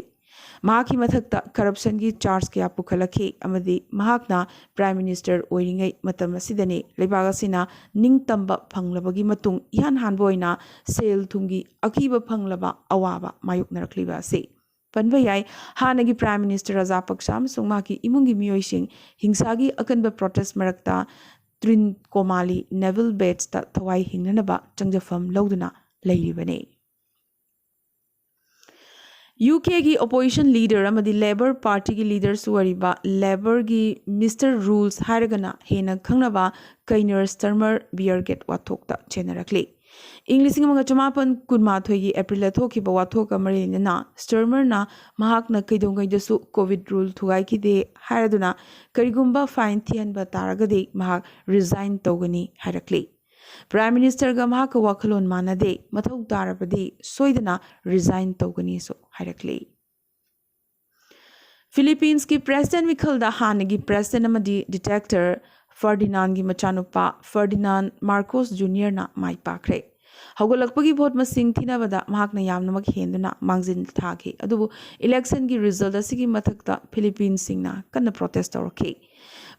ꯃꯍꯥꯛꯀꯤ ꯃꯊꯛꯇ ꯀꯔꯞꯁꯟꯒꯤ ꯆꯥꯔꯖ ꯀꯌꯥ ꯄꯨꯈꯠꯂꯛꯈꯤ ꯑꯃꯗꯤ ꯃꯍꯥꯛꯅ ꯄ꯭ꯔꯥꯏꯝ ꯃꯤꯅꯤꯁꯇꯔ ꯑꯣꯏꯔꯤꯉꯩ ꯃꯇꯝ ꯑꯁꯤꯗꯅꯤ ꯂꯩꯕꯥꯛ ꯑꯁꯤꯅ ꯅꯤꯡꯇꯝꯕ ꯐꯪꯂꯕꯒꯤ ꯃꯇꯨꯡ ꯏꯍꯥꯟ ꯍꯥꯟꯕ ꯑꯣꯏꯅ ꯁꯦꯜ ꯊꯨꯝꯒꯤ ꯑꯀꯤꯕ ꯐꯪꯂꯕ ꯑꯋꯥꯕ ꯃꯥꯌꯣꯛꯅꯔꯛꯂꯤꯕ ꯑꯁꯤ꯫ ꯄꯟꯕ ꯌꯥꯏ, ꯍꯥꯟꯅꯒꯤ ꯄ꯭ꯔꯥꯏꯝ ꯃꯤꯅꯤꯁꯇꯔ ꯔꯖꯥ ꯄꯛꯁꯥ ꯑꯃꯁꯨꯡ ꯃꯍꯥꯛꯀꯤ ꯏꯃꯨꯡꯒꯤ ꯃꯤꯑꯣꯏꯁꯤꯡ ꯍꯤꯡꯁꯥꯒꯤ ꯑꯀꯟꯕ ꯄ꯭ꯔꯣꯇꯦꯁ ꯃꯔꯛꯇ ꯇ꯭ꯔꯤꯟꯀꯣꯃꯥꯂꯤ ꯅꯦꯚꯜ ꯕꯦꯖꯇ ꯊꯋꯥꯏ ꯍꯤꯡꯅꯅꯕ ꯆꯪꯖꯐꯝ ꯂꯧꯗꯨꯅ ꯂꯩꯔꯤꯕꯅꯤ꯫ ꯌꯨ ꯀꯦꯒꯤ ꯑꯣꯄꯣꯖꯤꯁꯟ ꯂꯤꯗꯔ ꯑꯃꯗꯤ ꯂꯦꯕꯔ ꯄꯥꯔꯇꯤꯒꯤ ꯂꯤꯗꯔꯁꯨ ꯑꯣꯏꯔꯤꯕ ꯂꯦꯕꯔꯒꯤ ꯃꯤꯁꯇꯔ ꯔꯨꯜꯁ ꯍꯥꯏꯔꯒꯅ ꯍꯦꯟꯅ ꯈꯪꯅꯕ ꯀꯩꯅꯔ ꯁ꯭ꯇꯔꯃꯔ ꯕꯤꯌꯔꯒꯦꯠ ꯋꯥꯊꯣꯛꯇ ꯆꯦꯟꯅꯔꯛꯂꯤ꯫ ꯏꯪ ꯂꯤꯁꯤꯡ ꯑꯃꯒ ꯆꯃꯥꯄꯟ ꯀꯨꯟꯃꯥꯊꯣꯏꯒꯤ ꯑꯦꯄ꯭ꯔꯤꯜꯗ ꯊꯣꯛꯈꯤꯕ ꯋꯥꯊꯣꯛꯀ ꯃꯔꯤ ꯂꯩꯅꯅ ꯁ꯭ꯇꯔꯃꯔꯅ ꯃꯍꯥꯛꯅ ꯀꯩꯗꯧꯉꯩꯗꯁꯨ ꯀꯣꯚꯤꯗ ꯔꯨꯜ ꯊꯨꯒꯥꯏꯈꯤꯗꯦ ꯍꯥꯏꯔꯗꯨꯅ ꯀꯔꯤꯒꯨꯝꯕ ꯐꯥꯏꯟ ꯊꯤꯍꯟꯕ ꯇꯥꯔꯒꯗꯤ ꯃꯍꯥꯛ ꯔꯤꯖꯥꯏꯟ ꯇꯧꯒꯅꯤ ꯍꯥꯏꯔꯛꯂꯤ꯫ ꯄ꯭ꯔꯥꯏꯝ ꯃꯤꯅꯤꯁꯇꯔꯒ ꯃꯍꯥꯛꯀ ꯋꯥꯈꯜꯂꯣꯟ ꯃꯥꯟꯅꯗꯦ, ꯃꯊꯧ ꯇꯥꯔꯕꯗꯤ ꯁꯣꯏꯗꯅ ꯔꯤꯖꯥꯏꯟ ꯇꯧꯒꯅꯤꯁꯨ ꯍꯥꯏꯔꯛꯂꯤ꯫ ꯐꯤꯂꯤꯄꯤꯟꯁꯀꯤ ꯄ꯭ꯔꯦꯁꯤꯗꯦꯟ ꯃꯤꯈꯜꯗ ꯍꯥꯟꯅꯒꯤ ꯄ꯭ꯔꯦꯁꯤꯗꯦꯟ ꯑꯃꯗꯤ ꯗꯤꯛꯇꯦꯇꯔ ꯐꯔꯗꯤꯅꯥꯟꯒꯤ ꯃꯆꯥꯅꯨꯄꯥ ꯐꯔꯗꯤꯅꯥꯟ ꯃꯥꯔꯀꯣꯁ ꯖꯨꯅꯤꯌꯔꯅ ꯃꯥꯏ ꯄꯥꯛꯈ꯭ꯔꯦ꯫ ꯍꯧꯒꯠꯂꯛꯄꯒꯤ ꯚꯣꯠ ꯃꯁꯤꯡ ꯊꯤꯅꯕꯗ ꯃꯍꯥꯛꯅ ꯌꯥꯝꯅꯃꯛ ꯍꯦꯟꯗꯨꯅ ꯃꯥꯡꯖꯤꯜ ꯊꯥꯈꯤ, ꯑꯗꯨꯕꯨ ꯏꯂꯦꯛꯁꯟꯒꯤ ꯔꯤꯖꯜꯠ ꯑꯁꯤꯒꯤ ꯃꯊꯛꯇ ꯐꯤꯂꯤꯄꯤꯟꯁꯁꯤꯡꯅ ꯀꯟꯅ ꯄ꯭ꯔꯣꯇꯦꯁ ꯇꯧꯔꯛꯈꯤ꯫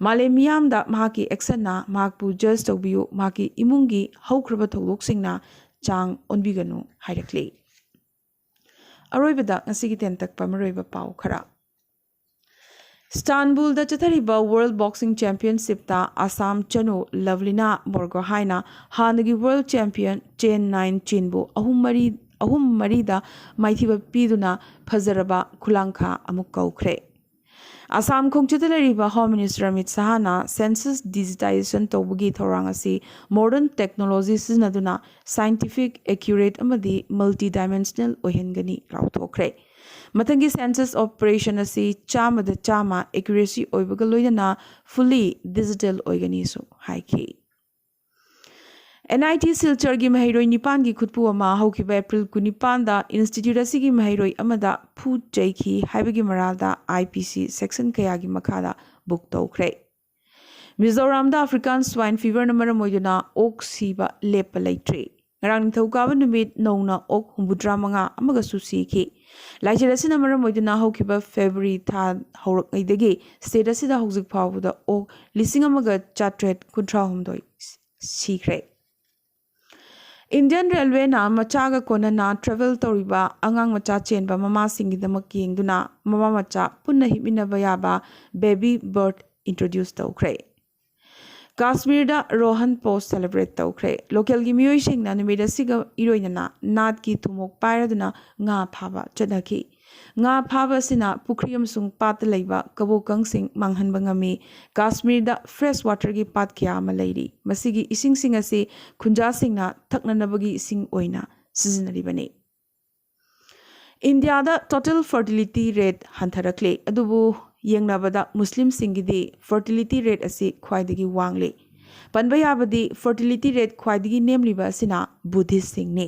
ꯃꯥꯂꯦꯝ ꯃꯤꯌꯥꯝꯗ ꯃꯍꯥꯛꯀꯤ ꯑꯦꯛꯁꯟꯅ ꯃꯍꯥꯛꯄꯨ ꯖꯖ ꯇꯧꯕꯤꯌꯨ, ꯃꯍꯥꯛꯀꯤ ꯏꯃꯨꯡꯒꯤ ꯍꯧꯈ꯭ꯔꯕ ꯊꯧꯗꯣꯛꯁꯤꯡꯅ ꯆꯥꯡ ꯑꯣꯟꯕꯤꯒꯅꯨ ꯍꯥꯏꯔꯛꯂꯤ꯫ ꯑꯔꯣꯏꯕꯗ ꯉꯁꯤꯒꯤ ꯇꯦꯟꯇꯛꯄ ꯃꯔꯨꯑꯣꯏꯕ ꯄꯥꯎ ꯈꯔ꯫ ꯏꯁꯇꯥꯟꯕꯨꯜꯗ ꯆꯠꯊꯔꯤꯕ ꯋꯥꯔꯜ ꯕꯣꯛꯁꯤꯡ ꯆꯦꯝꯄꯤꯌꯟꯁꯤꯞꯇ ꯑꯁꯥꯝ ꯆꯅꯨ ꯂꯚꯂꯤꯅꯥ ꯕꯣꯔꯒꯣꯍꯥꯏꯅ ꯍꯥꯟꯅꯒꯤ ꯋꯥꯔꯜ ꯆꯦꯝꯄꯤꯌꯟ ꯆꯦꯟ ꯅꯥꯏꯟ ꯆꯤꯟꯕꯨ ꯑꯍꯨꯝ ꯃꯔꯤ, ꯑꯍꯨꯝ ꯃꯔꯤꯗ ꯃꯥꯏꯊꯤꯕ ꯄꯤꯗꯨꯅ ꯐꯖꯔꯕ ꯈꯨꯂꯥꯡꯈꯥ ꯑꯃꯨꯛ ꯀꯧꯈ꯭ꯔꯦ꯫ ꯑꯁꯥꯝ ꯈꯣꯡꯆꯠꯇ ꯂꯩꯔꯤꯕ ꯍꯣꯝ ꯃꯤꯅꯤꯁꯇꯔ ꯑꯃꯤꯠ ꯁꯍꯥꯅ ꯁꯦꯟꯁꯁ ꯗꯤꯖꯤꯇꯥꯏꯖꯦꯁꯟ ꯇꯧꯕꯒꯤ ꯊꯧꯔꯥꯡ ꯑꯁꯤ ꯃꯣꯗꯔꯟ ꯇꯦꯛꯅꯣꯂꯣꯖꯤ ꯁꯤꯖꯤꯟꯅꯗꯨꯅ ꯁꯥꯏꯟꯇꯤꯐꯤꯛ, ꯑꯦꯀ꯭ꯌꯨꯔꯦꯠ ꯑꯃꯗꯤ ꯃꯜꯇꯤ ꯗꯥꯏꯃꯦꯟꯁꯅꯦꯜ ꯑꯣꯏꯍꯟꯒꯅꯤ ꯂꯥꯎꯊꯣꯛꯈ꯭ꯔꯦ꯫ ꯃꯊꯪꯒꯤ ꯁꯦꯟꯁꯁ ꯑꯣꯄꯔꯦꯁꯟ ꯑꯁꯤ ꯆꯥꯝꯃꯗ ꯆꯥꯝꯃ ꯑꯦꯀ꯭ꯌꯨꯔꯦꯁꯤ ꯑꯣꯏꯕꯒ ꯂꯣꯏꯅꯅ ꯐꯨꯜꯂꯤ ꯗꯤꯖꯤꯇꯦꯜ ꯑꯣꯏꯒꯅꯤꯁꯨ ꯍꯥꯏꯈꯤ꯫ ꯑꯦꯟ ꯑꯥꯏ ꯇꯤ ꯁꯤꯜꯆꯔꯒꯤ ꯃꯍꯩꯔꯣꯏ ꯅꯤꯄꯥꯟꯒꯤ ꯈꯨꯠꯄꯨ ꯑꯃ ꯍꯧꯈꯤꯕ ꯑꯦꯄ꯭ꯔꯤꯜ ꯀꯨꯟꯅꯤꯄꯥꯟꯗ ꯏꯟꯁꯇꯤꯇ꯭ꯌꯨꯠ ꯑꯁꯤꯒꯤ ꯃꯍꯩꯔꯣꯏ ꯑꯃꯗ ꯐꯨ ꯆꯩꯈꯤ ꯍꯥꯏꯕꯒꯤ ꯃꯔꯥꯜꯗ ꯑꯥꯏ ꯄꯤ ꯁꯤ ꯁꯦꯛꯁꯟ ꯀꯌꯥꯒꯤ ꯃꯈꯥꯗ ꯕꯨꯛ ꯇꯧꯈ꯭ꯔꯦ꯫ ꯃꯤꯖꯣꯔꯥꯝꯗ ꯑꯐ꯭ꯔꯤꯀꯥꯟ ꯁ꯭ꯋꯥꯏꯟ ꯐꯤꯚꯔꯅ ꯃꯔꯝ ꯑꯣꯏꯗꯨꯅ ꯑꯣꯛ ꯁꯤꯕ ꯂꯦꯞꯄ ꯂꯩꯇ꯭ꯔꯤ꯫ ꯉꯔꯥꯡ ꯅꯤꯡꯊꯧꯀꯥꯕ ꯅꯨꯃꯤꯠ ꯅꯧꯅ ꯑꯣꯛ ꯍꯨꯝꯐꯨꯇꯔꯥ ꯃꯉꯥ ꯑꯃꯒꯁꯨ ꯁꯤꯈꯤ꯫ ꯂꯥꯏꯆꯠ ꯑꯁꯤꯅ ꯃꯔꯝ ꯑꯣꯏꯗꯨꯅ ꯍꯧꯈꯤꯕ ꯐꯦꯕ꯭ꯔꯨꯋꯥꯔꯤ ꯊꯥ ꯍꯧꯔꯛꯉꯩꯗꯒꯤ state ꯑꯁꯤꯗ ꯍꯧꯖꯤꯛ ꯐꯥꯎꯕꯗ ꯑꯣꯛ ꯂꯤꯁꯤꯡ ꯑꯃꯒ ꯆꯥꯇ꯭ꯔꯦꯠ ꯀꯨꯟꯊ꯭ꯔꯥ ꯍꯨꯝꯗꯣꯏ ꯁꯤꯈ꯭ꯔꯦ꯫ Indian Railwayꯅ ꯃꯆꯥꯒ ꯀꯣꯟꯅꯅ travel ꯇꯧꯔꯤꯕ ꯑꯉꯥꯡ ꯃꯆꯥ ꯆꯦꯟꯕ ꯃꯃꯥꯁꯤꯡꯒꯤꯗꯃꯛ ꯌꯦꯡꯗꯨꯅ ꯃꯃꯥ ꯃꯆꯥ ꯄꯨꯟꯅ ꯍꯤꯞꯃꯤꯟꯅꯕ ꯌꯥꯕ baby berth introduce ꯇꯧꯈ꯭ꯔꯦ꯫ ꯀꯥꯁꯃꯤꯔꯗ ꯔꯣꯍꯟ ꯄꯣꯁ celebrate ꯇꯧꯈ꯭ꯔꯦ꯫ Localꯒꯤ ꯃꯤꯑꯣꯏꯁꯤꯡꯅ ꯅꯨꯃꯤꯠ ꯑꯁꯤꯒ ꯏꯔꯣꯏꯅꯅ ꯅꯥꯠꯀꯤ ꯊꯨꯝꯃꯣꯛ ꯄꯥꯏꯔꯗꯨꯅ ꯉꯥ ꯐꯥꯕ ꯆꯠꯅꯈꯤ꯫ ꯉꯥ ꯐꯥꯕ ꯑꯁꯤꯅ ꯄꯨꯈ꯭ꯔꯤ ꯑꯃꯁꯨꯡ ꯄꯥꯠꯇ ꯂꯩꯕ ꯀꯕꯣꯀꯪꯁꯤꯡ ꯃꯥꯡꯍꯟꯕ ꯉꯝꯃꯤ꯫ ꯀꯥꯁꯃꯤꯔꯗ fresh waterꯒꯤ ꯄꯥꯠ ꯀꯌꯥ ꯑꯃ ꯂꯩꯔꯤ꯫ ꯃꯁꯤꯒꯤ ꯏꯁꯤꯡꯁꯤꯡ ꯑꯁꯤ ꯈꯨꯟꯖꯥꯁꯤꯡꯅ ꯊꯛꯅꯅꯕꯒꯤ ꯏꯁꯤꯡ ꯑꯣꯏꯅ ꯁꯤꯖꯤꯟꯅꯔꯤꯕꯅꯤ꯫ ꯏꯟꯗꯤꯌꯥꯗ total fertility rate ꯍꯟꯊꯔꯛꯂꯦ, ꯑꯗꯨꯕꯨ ꯌꯦꯡꯅꯕꯗ ꯃꯨꯁꯂꯤꯝꯁꯤꯡꯒꯤꯗꯤ fertility rate ꯑꯁꯤ ꯈ꯭ꯋꯥꯏꯗꯒꯤ ꯋꯥꯡꯂꯤ꯫ ꯄꯟꯕ ꯌꯥꯕꯗꯤ fertility rate ꯈ꯭ꯋꯥꯏꯗꯒꯤ ꯅꯦꯝꯂꯤꯕ ꯑꯁꯤꯅ Buddhistꯁꯤꯡꯅꯤ꯫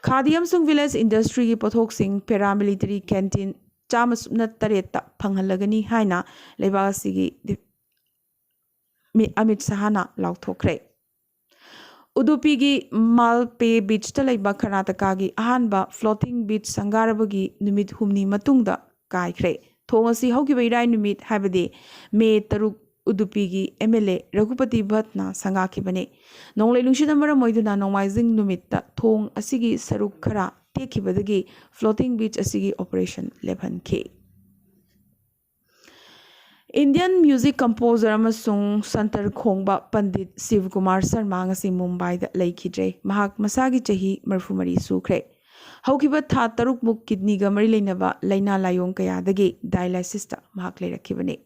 ꯈꯥꯗꯤ ꯑꯃꯁꯨꯡ village industryꯒꯤ ꯄꯣꯠꯊꯣꯛꯁꯤꯡ paramilitary canteen ꯆꯥꯝꯃ ꯁꯨꯞꯅ ꯇꯔꯦꯠꯇ ꯐꯪꯍꯜꯂꯒꯅꯤ ꯍꯥꯏꯅ ꯂꯩꯕꯥꯛ ꯑꯁꯤꯒꯤ ꯗꯤ-, ꯃꯤ-, ꯑꯃꯤꯠ ꯁꯍꯥꯅ ꯂꯥꯎꯊꯣꯛꯈ꯭ꯔꯦ꯫ ꯎꯗꯨꯄꯤꯒꯤ ꯃꯥꯜꯄꯦ beachꯇ ꯂꯩꯕ ꯀꯔꯅꯥꯇꯀꯥꯒꯤ ꯑꯍꯥꯟꯕ floating beach ꯁꯪꯒꯥꯔꯕꯒꯤ ꯅꯨꯃꯤꯠ ꯍꯨꯝꯅꯤ ꯃꯇꯨꯡꯗ ꯀꯥꯏꯈ꯭ꯔꯦ꯫ ꯊꯣꯡ ꯑꯁꯤ ꯍꯧꯈꯤꯕ ꯏꯔꯥꯏ ꯅꯨꯃꯤꯠ, ꯍꯥꯏꯕꯗꯤ ꯃꯦ ꯇꯔꯨꯛ, ꯎꯗꯨꯄꯤꯒꯤ MLA ꯔꯘꯨꯄꯇꯤ ꯚꯠꯅ ꯁꯪꯒꯥꯈꯤꯕꯅꯤ꯫ ꯅꯣꯡꯂꯩ ꯅꯨꯡꯁꯤꯠꯅ ꯃꯔꯝ ꯑꯣꯏꯗꯨꯅ ꯅꯣꯡꯃꯥꯏꯖꯤꯡ ꯅꯨꯃꯤꯠꯇ ꯊꯣꯡ ꯑꯁꯤꯒꯤ ꯁꯔꯨꯛ ꯈꯔ ꯇꯦꯛꯈꯤꯕꯗꯒꯤ floating beach ꯑꯁꯤꯒꯤ operation ꯂꯦꯞꯍꯟꯈꯤ꯫ Indian music composer ꯑꯃꯁꯨꯡ ꯁꯟꯇꯔ ꯈꯣꯡꯕ ꯄꯟꯗꯤꯠ ꯁꯤꯕ ꯀꯨꯃꯥꯔ ꯁꯔꯃ ꯉꯁꯤ ꯃꯨꯝꯕꯥꯏꯗ ꯂꯩꯈꯤꯗ꯭ꯔꯦ꯫ ꯃꯍꯥꯛ ꯃꯁꯥꯒꯤ ꯆꯍꯤ ꯃꯔꯤꯐꯨ ꯃꯔꯤ ꯁꯨꯈ꯭ꯔꯦ꯫ ꯍꯧꯈꯤꯕ ꯊꯥ ꯇꯔꯨꯛꯃꯨꯛ ꯀꯤꯗꯅꯤꯒ ꯃꯔꯤ ꯂꯩꯅꯕ ꯂꯥꯏꯅꯥ ꯂꯥꯏꯑꯣꯡ ꯀꯌꯥꯗꯒꯤ dialysisꯇ ꯃꯍꯥꯛ ꯂꯩꯔꯛꯈꯤꯕꯅꯤ꯫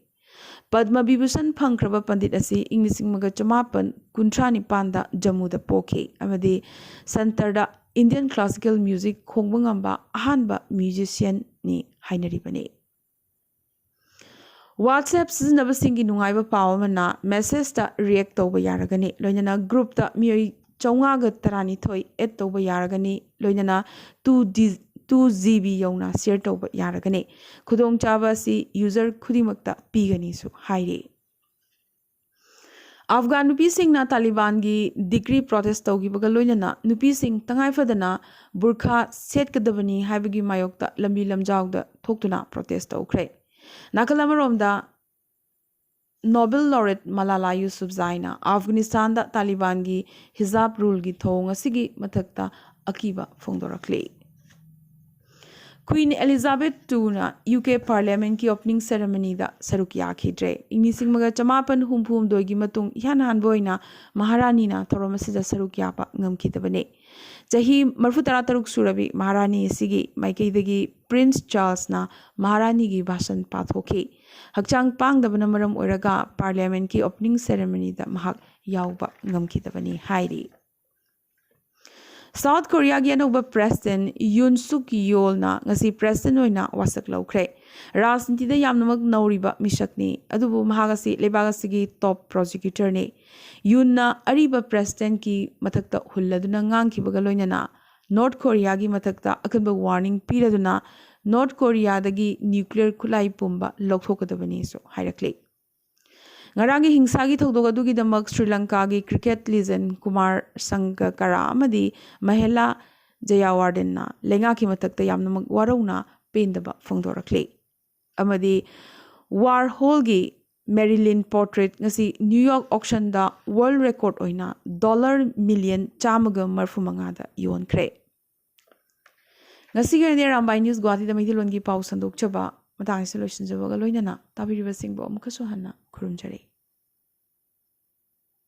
ꯄꯗꯃ ꯕꯤꯚꯨꯁꯟ ꯐꯪꯈ꯭ꯔꯕ ꯄꯟꯗꯤꯠ ꯑꯁꯤ ꯏꯪ ꯂꯤꯁꯤꯡ ꯑꯃꯒ ꯆꯃꯥꯄꯟ ꯀꯨꯟꯊ꯭ꯔꯥ ꯅꯤꯄꯥꯟꯗ ꯖꯝꯃꯨꯗ ꯄꯣꯛꯈꯤ ꯑꯃꯗꯤ ꯁꯟꯇꯔꯗ Indian classical music ꯈꯣꯡꯕ ꯉꯝꯕ ꯑꯍꯥꯟꯕ musicianꯅꯤ ꯍꯥꯏꯅꯔꯤꯕꯅꯤ꯫ WhatsApp ꯁꯤꯖꯤꯟꯅꯕꯁꯤꯡꯒꯤ ꯅꯨꯡꯉꯥꯏꯕ ꯄꯥꯎ ꯑꯃꯅ, messageꯇ react ꯇꯧꯕ ꯌꯥꯔꯒꯅꯤ, ꯂꯣꯏꯅꯅ groupꯇ ꯃꯤꯑꯣꯏ ꯆꯥꯝꯃꯉꯥꯒ ꯇꯔꯥꯅꯤꯊꯣꯏ add ꯇꯧꯕ ꯌꯥꯔꯒꯅꯤ, ꯂꯣꯏꯅꯅ two D, two GB ꯌꯧꯅ share ꯇꯧꯕ ꯌꯥꯔꯒꯅꯤ꯫ ꯈꯨꯗꯣꯡꯆꯥꯕ ꯑꯁꯤ user ꯈꯨꯗꯤꯡꯃꯛꯇ ꯄꯤꯒꯅꯤꯁꯨ ꯍꯥꯏꯔꯤ꯫ ꯑꯐꯒꯥꯟ ꯅꯨꯄꯤꯁꯤꯡꯅ ꯇꯥꯂꯤꯕꯥꯟꯒꯤ decree protest ꯇꯧꯈꯤꯕꯒ ꯂꯣꯏꯅꯅ ꯅꯨꯄꯤꯁꯤꯡ ꯇꯉꯥꯏ ꯐꯗꯅ ꯕꯨꯔꯈꯥ ꯁꯦꯠꯀꯗꯕꯅꯤ ꯍꯥꯏꯕꯒꯤ ꯃꯥꯌꯣꯛꯇ ꯂꯝꯕꯤ ꯂꯝꯖꯥꯎꯗ ꯊꯣꯛꯇꯨꯅ protest ꯇꯧꯈ꯭ꯔꯦ꯫ ꯅꯥꯀꯜ ꯑꯃꯔꯣꯝꯗ, Nobel laureate ꯃꯂꯥꯂꯥ ꯌꯨꯁꯨꯐꯖꯥꯏꯅ ꯑꯐꯒꯥꯅꯤꯁꯇꯥꯟꯗ ꯇꯥꯂꯤꯕꯥꯟꯒꯤ hijab ruleꯒꯤ ꯊꯧꯑꯣꯡ ꯑꯁꯤꯒꯤ ꯃꯊꯛꯇ ꯑꯀꯤꯕ ꯐꯣꯡꯗꯣꯔꯛꯂꯤ꯫ Queen Elizabeth two ꯅ U K Parliament ꯀꯤ opening ceremony ꯗ ꯁꯔꯨꯛ ꯌꯥꯈꯤꯗ꯭ꯔꯦ꯫ ꯏꯪ ꯂꯤꯁꯤꯡ ꯑꯃꯒ ꯆꯃꯥꯄꯟ ꯍꯨꯝꯐꯨ ꯍꯨꯝꯗꯣꯏꯒꯤ ꯃꯇꯨꯡ ꯏꯍꯥꯟ ꯍꯥꯟꯕ ꯑꯣꯏꯅ ꯃꯍꯥꯔꯥꯅꯤꯅ ꯊꯧꯔꯝ ꯑꯁꯤꯗ ꯁꯔꯨꯛ ꯌꯥꯕ ꯉꯝꯈꯤꯗꯕꯅꯤ꯫ ꯆꯍꯤ ꯃꯔꯤꯐꯨ ꯇꯔꯥ ꯇꯔꯨꯛ ꯁꯨꯔꯕꯤ ꯃꯍꯥꯔꯥꯅꯤ ꯑꯁꯤꯒꯤ ꯃꯥꯏꯀꯩꯗꯒꯤ Prince Charles ꯅ ꯃꯍꯥꯔꯥꯅꯤꯒꯤ ꯚꯥꯁꯟ ꯄꯥꯊꯣꯛꯈꯤ꯫ ꯍꯛꯆꯥꯡ ꯄꯥꯡꯗꯕꯅ ꯃꯔꯝ ꯑꯣꯏꯔꯒ Parliament ꯀꯤ opening ceremony ꯗ ꯃꯍꯥꯛ ꯌꯥꯎꯕ ꯉꯝꯈꯤꯗꯕꯅꯤ ꯍꯥꯏꯔꯤ꯫ South Korea ꯒꯤ ꯑꯅꯧꯕ President Yoon Suk Yeol ꯅ ꯉꯁꯤ President ꯑꯣꯏꯅ ꯋꯥꯁꯛ ꯂꯧꯈ꯭ꯔꯦ꯫ ꯔꯥꯖꯅꯤꯇꯤꯗ ꯌꯥꯝꯅꯃꯛ ꯅꯧꯔꯤꯕ ꯃꯤꯁꯛꯅꯤ, ꯑꯗꯨꯕꯨ ꯃꯍꯥꯛ ꯑꯁꯤ ꯂꯩꯕꯥꯛ ꯑꯁꯤꯒꯤ top prosecutor ꯅꯤ꯫ Yoon ꯅ ꯑꯔꯤꯕ President ꯀꯤ ꯃꯊꯛꯇ ꯍꯨꯜꯂꯗꯨꯅ ꯉꯥꯡꯈꯤꯕꯒ ꯂꯣꯏꯅꯅ North Korea ꯒꯤ ꯃꯊꯛꯇ ꯑꯀꯟꯕ warning ꯄꯤꯔꯗꯨꯅ North Korea ꯗꯒꯤ nuclear ꯈꯨꯠꯂꯥꯏ ꯄꯨꯝꯕ ꯂꯧꯊꯣꯛꯀꯗꯕꯅꯤꯁꯨ ꯍꯥꯏꯔꯛꯂꯤ꯫ ꯉꯔꯥꯡꯒꯤ ꯍꯤꯡꯁꯥꯒꯤ ꯊꯧꯗꯣꯛ ꯑꯗꯨꯒꯤꯗꯃꯛ ꯁ꯭ꯔꯤ ꯂꯪꯀꯥꯒꯤ cricket legend ꯀꯨꯃꯥꯔ ꯁꯪꯒꯀꯥꯔꯥ ꯑꯃꯗꯤ ꯃꯍꯦꯂꯥ ꯖꯌꯥꯋꯥꯔꯗꯟꯅ ꯂꯩꯉꯥꯛꯀꯤ ꯃꯊꯛꯇ ꯌꯥꯝꯅꯃꯛ ꯋꯥꯔꯧꯅ ꯄꯦꯟꯗꯕ ꯐꯣꯡꯗꯣꯔꯛꯂꯤ꯫ ꯑꯃꯗꯤ Warhol ꯒꯤ Marilyn portrait ꯉꯁꯤ New York auction ꯗ world record ꯑꯣꯏꯅ dollar million ꯆꯥꯝꯃꯒ ꯃꯔꯤꯐꯨ ꯃꯉꯥꯗ ꯌꯣꯟꯈ꯭ꯔꯦ꯫ ꯉꯁꯤꯒꯤ ꯑꯣꯏꯅꯗꯤ ꯑꯔꯥꯝꯕꯥꯏ News ꯒꯨꯋꯥꯍꯥꯇꯤꯗ ꯃꯩꯇꯩꯂꯣꯟꯒꯤ ꯄꯥꯎ ꯁꯟꯗꯣꯛꯆꯕ ꯃꯇꯥꯡ ꯑꯁꯤꯗ ꯂꯣꯏꯁꯤꯟꯖꯕꯒ ꯂꯣꯏꯅꯅ ꯇꯥꯕꯤꯔꯤꯕꯁꯤꯡꯕꯨ ꯑꯃꯨꯛꯀꯁꯨ ꯍꯟꯅ ꯈꯨꯔꯨꯝꯖꯔꯤ꯫